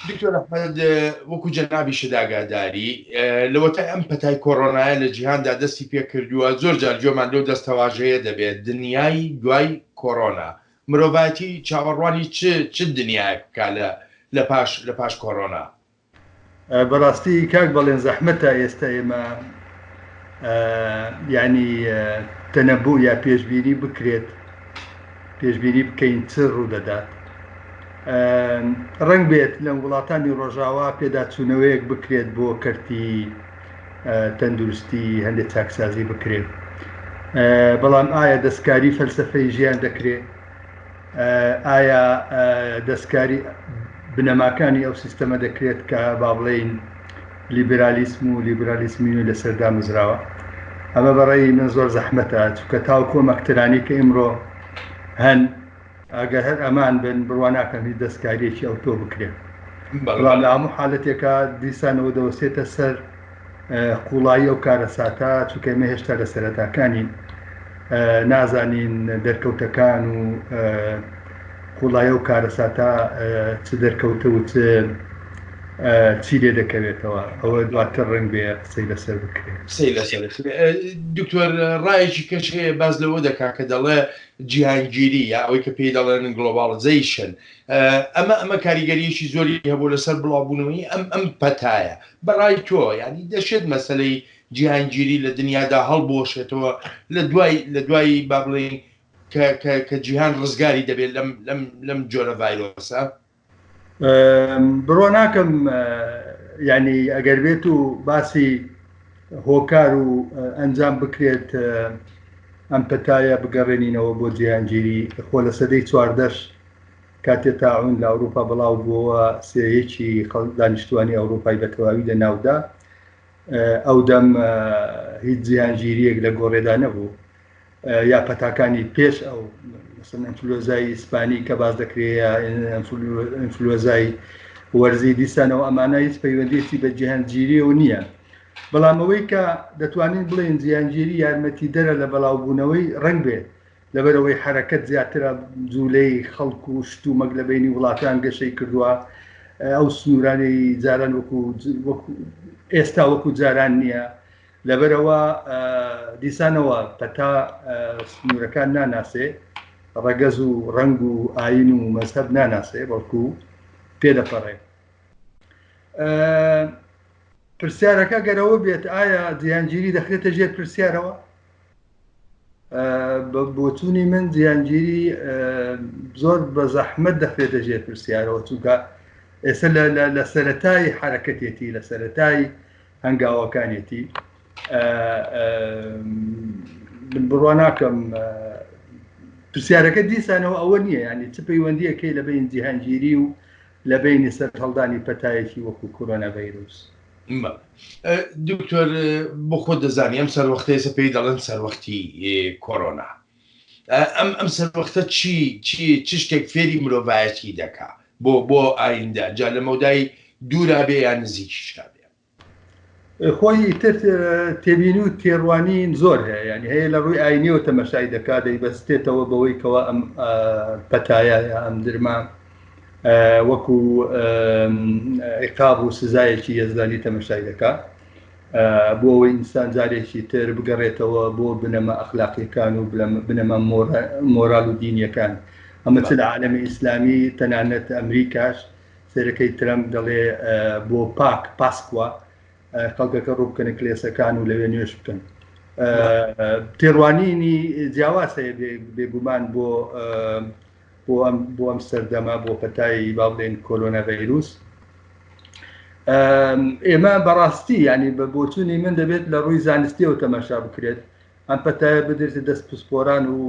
دکتۆر ئەحمەد وەکو جەنابیشت ئاگاداری لەوەتای ئەم پەتای کۆرۆنایە لە جیهاندا دەستی پێکردووە زۆر جار گوێمان لەو دەستەواژەیە دەبێت دنیای دوای کۆرۆنا مرۆڤایەتی چاوەڕوانی چ چ دنیایەک بکا لە لە پاش لە پاش کۆرۆنا؟ بەڕاستی کاک بەڵێن زەحمەتە ئێستا ئێمە یانی تەنەبوو یا پێشبینی بکرێت پێشبینی بکەین چ ڕوودەدات ڕەنگ بێت لە وڵاتانی ڕۆژاوا پێداچوونەوەیەک بکرێت بۆ کەرتی تەندروستی هەندێک چاکسازی بکرێت بەڵام ئایا دەستکاری فەلسفەی ژیان دەکرێت ئایا دەستکاری بنەماکانی ئەو سیستەمە دەکرێت کە با بڵێین لیبرالیسم و لیبرالیسمی نوێ لەسەر دامەزراوە؟ ئەمە بە ڕەئی من زۆر زەحمەتە، چونکە تاوەکو ئەم ئەکتەرانەی کە ئیمڕۆ هەن ئەگەر هەر ئەمان بن بڕوا ناکەم هیچ دەستکارییەکی ئەوتۆ بکرێت. بەڵام لە هەموو حالەتێکا دیسانەوە دەوەستێتە سەر قوڵایی ئەو کارەساتە، چونکە ئێمە هێشتا لە سەرەتاکانین، نازانین دەرکەوتەکان و قوڵایی ئەو کارەساتە چ دەرکەوتە و چ چی لێ دەکەوێتەوە، ئەوە دواتر ڕەنگ بێ قسەی لەسەر بکرێت. قسەی لەسەر بکرێت. دکتۆر ڕایەکی کەش هەیە باس لەوە دەکات کە دەڵێ جیهانگیری یا ئەوەی کە پێی دەڵێن گلۆباڵزەیشن ئەمە ئەمە کاریگەریەکی زۆری هەبوو لەسەر بڵاوبوونەوەی ئەم ئەم پەتایە بەڕای تۆ یانی دەشێت مەسەلەی جیهانگیری لە دنیادا هەڵبوەشێتەوە لە دوای لە دوای با بڵێین کە کە کە جیهان ڕزگاری دەبێت لەم لەم لەم جۆرە ڤایرۆسە؟ بڕوا ناکەم یانی ئەگەر بێت و باسی هۆکار و ئەنجام بکرێت ئەم پەتایە بگەڕێنینەوە بۆ جیهانگیری خۆ لە سەدەی چواردەش کاتێ تاعون لە ئەوروپا بڵاو بووەوە سێیەکی خەڵک دانیشتوانی ئەوروپای بە تەواوی لە ناودا ئەو دەم هیچ جیهانگیریەک لە گۆڕێدا نەبوو یا پەتاکانی پێش ئەو مەسەن ئەنفلۆزای ئیسپانی کە باس دەکرێت یا ئەنفلۆزای وەرزی دیسانەوە ئەمانە هیچ پەیوەندیەکی بە جیهانگیریەوە نییە بەڵام ئەوەی کە دەتوانین بڵێن جیهانگیری یارمەتیدەرە لە بەڵاوبوونەوەی ڕەنگ بێت لەبەرئەوەی حەرەکەت زیاترە، جوولەی خەڵک و شتومەک لە بەینی وڵاتان گەشەی کردووە، ئەو سنوورانەی جاران وەکو وەکو ئێستا وەکو جاران نییە، لەبەرئەوە دیسانەوە پەتا سنوورەکان ناناسێ، ڕەگەز و ڕەنگ و ئایین و مەزهەب ناناسێ، بەڵکو تێدەپەڕێ. پرسیارەکە گەر ئەوە بێت ئایا جیهانگیری دەخرێتە ژێر پرسیارەوە؟ بە بۆچوونی من جیهانگیری زۆر بە زەحمەت دەخرێتە ژێر پرسیارەوە چونکە ئێستا لە سەرەتای حرەکەتێتی لە سەرەتای هەنگاوەکانێتی من بڕوا ناکەم پرسیارەکە دیسانەوە ئەوە نییە ینی چ پەیوەندیەکەی لە بین جیهانگیری و لە بینی سەرهەڵدانی پەتایەکی وەکو کۆرۆنا ڤایرۆس. دکتۆر بۆ خۆت دەزانی ئەم سەروەختە ئێستا پێی دەڵێن سەروەختی کۆرۆنا ئەم ئەم سەروەختە چی چی چ شتێک فێری مرۆڤایەتی دەکا بۆ بۆ ئایندە جا لە مەودای دوورا بێ یان نزیکیشا بێ؟ خۆی ئیتر تێبینی و تێڕوانین زۆر هەیە یانی هەیە لە ڕووی ئاینیەوە تەمەشای دەکات دەیبەستێتەوە بەوەی کەوا ئەم پەتایە یا ئەم درمە وەکو عیقاب و سزایەکی یەزدانی تەمەشای دەکات بۆ ئەوەی ئینسان جارێکی تر بگەڕێتەوە بۆ بنەما ئەخلاقیەکان و بنەما مۆرال و دینیەکان ئەمە چ لە عالەمی ئیسلامی تەنانەت ئەمریکاش سەیرەکەی ترەمپ دەڵێ بۆ پاک پاسکوا خەڵکەکە ڕووبکەنە کلێسەکان و لەوێ نوێژ بکەن تێڕوانینی جیاواز هەیە بێگومان بۆ بۆ ئەم بۆ ئەم سەردەمە بۆ پەتای با بڵێن کۆرۆنا ڤایرۆس ئێمە بەڕاستی ینی بە بۆچوونی من دەبێت لە ڕووی زانستیەوە تەماشا بکرێت ئەم پەتایە بدرێتە دەست پسپۆران و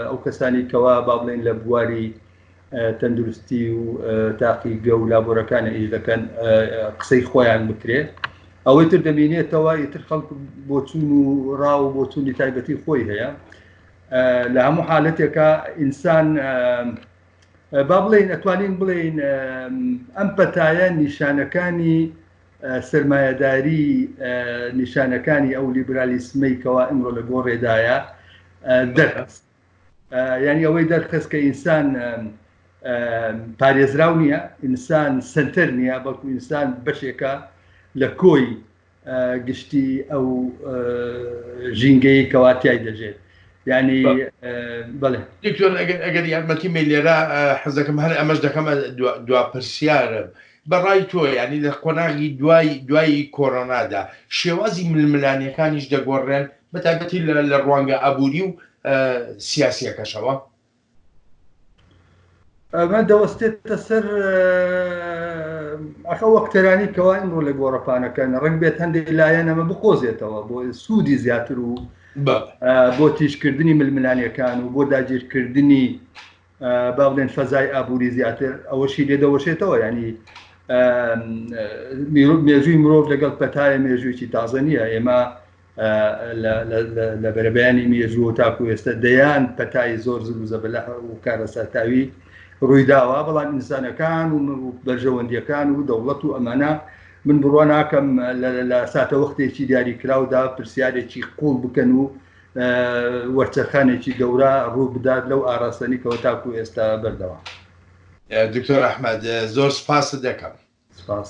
ئەو کەسانی کەوا با بڵێن لە بواری تەندروستی و تاقیگە و لابۆرەکانە ئیش دەکەن قسەی خۆیان بکرێ ئەوەی تر دەمینێتەوە ئیتر خەڵک بۆچوون و ڕا و بۆچوونی تایبەتی خۆی هەیە لە هەموو حالەتێکا ئینسان با بڵێین ئەتوانین بڵێین ئەم پەتایە نیشانەکانی سەرمایەداری نیشانەکانی ئەو لیبرالیسمەی کەوا ئیمڕۆ لە گۆڕێدایە دەرخست یعنی ئەوەی دەرخست کە ئینسان. پارێزراو نییە، ئینسان سەنتەر نییە، بەڵکو ئینسان بەشێکە لە کۆی گشتی ئەو ژینگەی کەوا تیای دەژێت یعنی بەڵێ. دکتۆر ئەگەر ئەگەر یارمەتی مەی لێرە حەز دەکەم هەر ئەمەش دەکەمە دوا پرسیارم بە ڕای تۆ یعنی لە قۆناغی دوای دوای کۆرۆنادا شێوازی ململانێکانیش دەگۆڕێن بە تایبەتی لە ڕوانگە ئابووری و سیاسیەکەشەوە؟ ئەمە دەوەستێتە سەر ئەخە وەکتەرانی کەوا ئمڕۆ لە گۆڕەپانەکەن ڕنگ بێت هەندێک لایەن ئەمە بقۆزێتەوە بۆ سوودی زیاتر و بۆ تیژکردنی ململانیەکان و بۆ داگیرکردنی با بڵێن فەزای ئابووری زیاتر ئەوەشی لێ دەوەشێتەوە ینی مێژووی مرۆڤ لەگەڵ پەتایە مێژوویی تازە نییە ئێمە لە بەرەبەیانی مێژوو تاکو ئێستا دەیان پەتای زۆر زل و زەبەلاح و کارەساتاوی ڕوویداوە بەڵام ئینسانەکان و بەرژەوەندیەکان و دەوڵەت و ئەمانە من بڕوا ناکەم لە ساتە وەختێکی دیاریکراودا پرسیارێکی قوڵ بکەن و وەرچەرخانێکی گەورە ڕوو بدات لەو ئاراستەنی کەەوە تاکو ئێستا بەردەوام. دکتۆر ئەحمەد زۆر سپاست دەکەم. سپاس.